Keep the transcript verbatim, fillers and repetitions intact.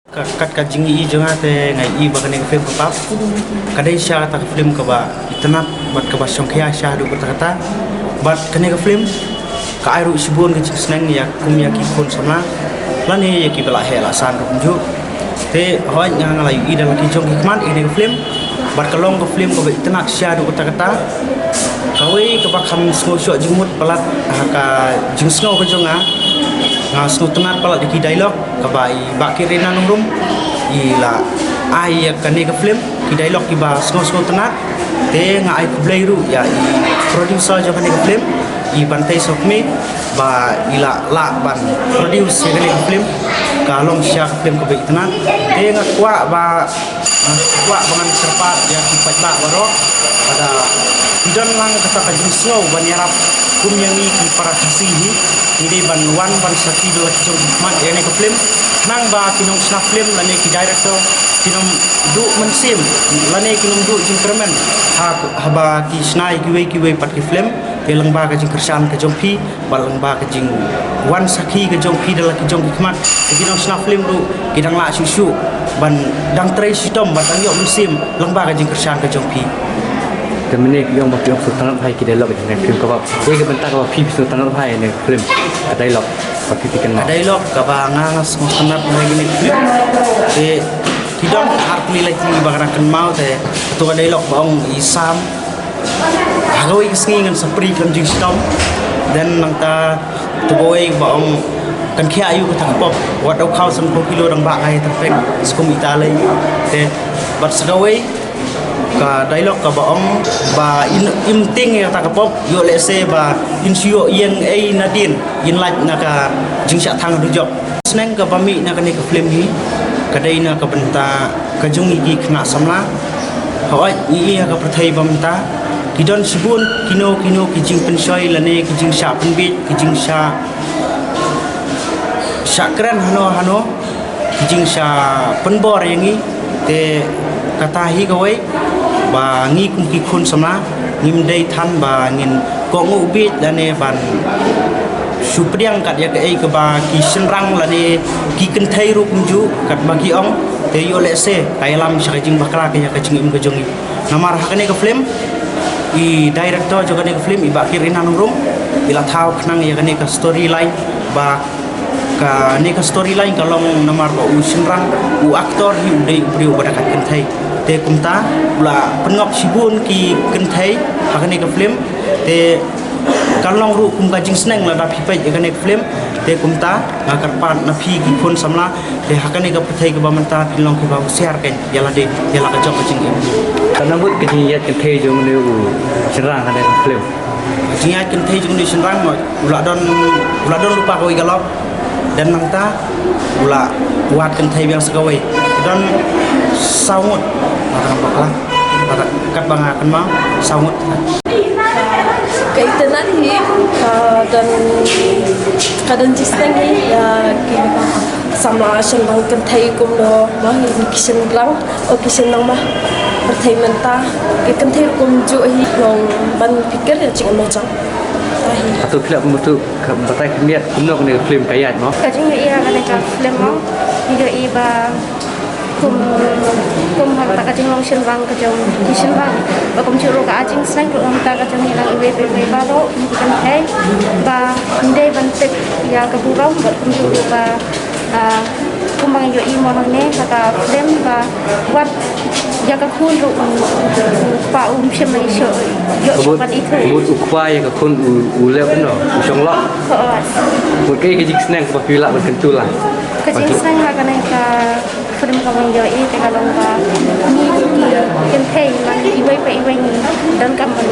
Ka kat ka jingïohi jong nga te nga ïohi ba kane ka film ka pap. Ka dei shisha kata ka film kaba itynnad bad kaba shongkhia shisha haduh katta katta. Bad kane ka film ka ai ruh shibun ka jingsneng ïa kum ïa ki khun samla lane ïa kiba la heh la san ruh kumjuh. Te hooid nga nga la ïohi da la ki jong ki khmat ïa kane ka film. Bad ka long ka film kaba itynnad shisha haduh katta katta. Kawei kaba kham sngewshoh jingmut palat ha ka jingsngew ka jong nga, nga sngewtynnad palat ïa ki dialogue kaba i Bah Kirina Nongrum i la ai ïa kane ka film, ki dialogue kiba sngew sngewtynnad. Te nga ai khublei ruh ïa i producer jong kane ka film, i Bantei Sokmi, ba i la lah ban produce ïa kane ka film. Ka long shisha ka film kaba itynnad. Te nga kwah ba, nga kwah ba ngan kyrpad ïa ki paidbah baroh, lada ki don lang kata ka jingsngew ban ïarap kum ïa ngi ki para Khasi hi, ngi dei ban wan ban sakhi da la ki jong ki khmat ïa kane ka film. Khnang ba ki nongshna film lane ki director kin ym duh mynsiem lane kin ym duh jingkyrmen ha, haba ki shna ïa kiwei kiwei pat ki film. Te lyngba ka jingkyrshan ka jong phi bad lyngba ka jingwan sakhi ka jong phi da la ki jong ki khmat, te ki nongshna film ruh ki dang lah shuh shuh ban dang trei shitom bad dang ïoh mynsiem lyngba ka jingkyrshan ka jong phi. Te mynne ki ong ba ki ong sngewtynnad bha ïa ki dialogue jong kane ka film, kaba dei ka bynta kaba phi sngewtynnad bha ïa kane ka film, ka dialogue ba phi phi kynmaw. Ka dialogue kaba nga nga sngewtynnad bha ïa kane ka film, te ki don ar tylli lai tylli ba nga dang kynmaw. Te kato ka dialogue ba ong i Sam, ha kawei ka sngi ngan sa prie khlem jingshitom. Then nangta kato kawei ba ong, kan khia aïu kata ka pop, wat da u khaw sanphew kilo dang bah ka ïa tyrpeng, skum ita lei. Te bad sa kawei ka dialogue kaba ong ba in, im tieng ïa kata ka pop, ïoh lehse ba in shu ïoh ïeng ei nadien, in lait na ka jingshah thang dujok. Sneng kaba mih na kane ka film hi ka dei na ka bynta ka jong ngi ki khynnah samla. Hooid ngi ïa ka pyrthei ba mynta ki don shibun kino kino ki jingpynshoi lane ki jingshah pynbiej, ki jingshah, shah kren hano hano, ki jingshah pynbor ïa ngi. Te kata hi kawei ba ngi kum ki khun samla ngim dei than ba ngin kohnguh biej lane ban shu pdiang kat ïa kaei kaba ki shynrang lane ki kynthei ruh kumjuh katba ki ong. Te ïoh lehse ka ïalam sha ka jingbakla ka ïa ka jingim ka jong ngi. Namar ha kane ka film i director jong kane ka film i Bah Kirina Nongrum i la thaw khnang ïa kane ka storyline ba kane ka storyline ka long namar ba u shynrang, u actor hi u dei u briew uba da kat kynthei. Te kumta u la pynngop shibun ki kynthei ha kane ka film. Te ka long ruh kum ka jingsneng lada phi peit ïa kane ka film. Te kumta nga kyrpad na phi ki khun samla, te ha kane ka pyrthei kaba mynta phin long kiba husiar kein ïa lade ïa la ka jong ka jingim. Katno mut ka jingïaid kynthei jong une u shynrang ha kane ka film? Ka jingïaid kynthei jong une u shynrang ma u la don, u la don lypa kawei ka lok. Then nangta u la wad kynthei biang sa kawei. Don saw ngut. Nangta ka bakla. Nangta katba nga kynmaw saw ngut. Ka itynnad hi, ka don, ka don jingsneng hi ïa ki samla shynrang kynthei kumno ma ngi ki shynrang. O ki shynrang ma pyrthei mynta ki kynthei kumjuh hi, long ban pyrkhat ïa jingim jong. Ata hi. Hato phi lah ban bynta ka batai khyndiat kumno kane ka film ka ïaid mo? Ka jingïohi ha kane ka film mo, ïohi ba kum, kum ha kata ka jinglong shynrang ka jong ki shynrang ba kumjuh ruh ka jingsneng ruh ha kata ka jong ngi lang iwei pa iwei baroh ki kynthei ba ym dei ban tip ïa ka burom bad kumjuh ruh ba Ah, kumba nga ïohi mo hangne ha ka film ba wat ïa ka khun ruh u, u kpa um shym la ïoh, ïoh shuh ban ithuh. Ka mut u kpa ïa ka khun u, u leh kumno, u shong lok. Hooid. Mut kaei ka jingsneng kaba phi lah ban kyntu lang? Ka jingsneng ha kane ka film kaba nga ïohi te ka long ba ngi ki kynthei man iwei pa iwei ngi donkam ban